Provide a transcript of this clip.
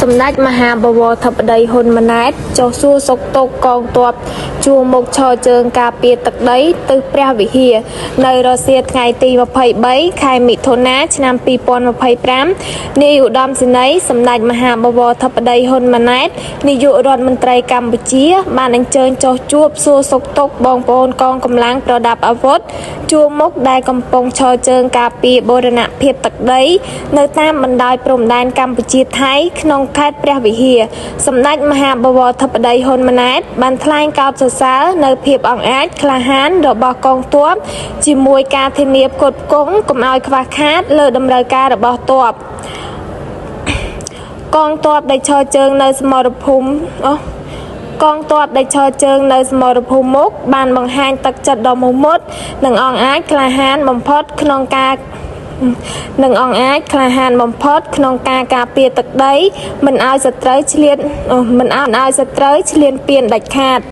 សម្ដេចមហាបវរធិបតី ហ៊ុន ម៉ាណែត ចុះសួរសុខទុក្ខកងទ័ពជួរមុខឈរជើងការពារទឹកដីទិសព្រះវិហារ នៅរសៀលថ្ងៃទី២៣ ខែមិថុនា ឆ្នាំ២០២៥ នាយឧត្តមសេនីយ៍ សម្ដេចមហាបវរធិបតី ហ៊ុន ម៉ាណែត នាយករដ្ឋមន្ត្រីកម្ពុជា បានអញ្ជើញចុះជួបសួរសុខទុក្ខបងប្អូនកងកម្លាំងប្រដាប់អាវុធជួរមុខដែលកំពុងឈរជើងការពារបូរណភាពទឹកដី នៅតាមបណ្ដោយព្រំដែនកម្ពុជា-ថៃ ក្នុងខេត្តព្រះវិហារ សម្ដេចមហាបវរធិបតី ហ៊ុន ម៉ាណែត បានថ្លែងកោតសរសើរនូវភាពអង់អាចក្លាហានរបស់កងទ័ព ជាមួយការធានាផ្គត់ផ្គង់កុំឲ្យខ្វះខាតលើតម្រូវការរបស់ទ័ព កងទ័ពដែលឈរជើងនៅសមរភូមិអូកងទ័ពដែលឈរជើងនៅសមរភូមិមុខបានបង្ហាញទឹកចិត្តដ៏មោះមុត និងអង់អាចក្លាហានបំផុតក្នុងការនិងអង់អាចក្លាហានបំផុតក្នុងការការពារទឹកដី មិនឲ្យសត្រូវឈ្លានមិនឲ្យសត្រូវឈ្លានពានដាច់ខាត។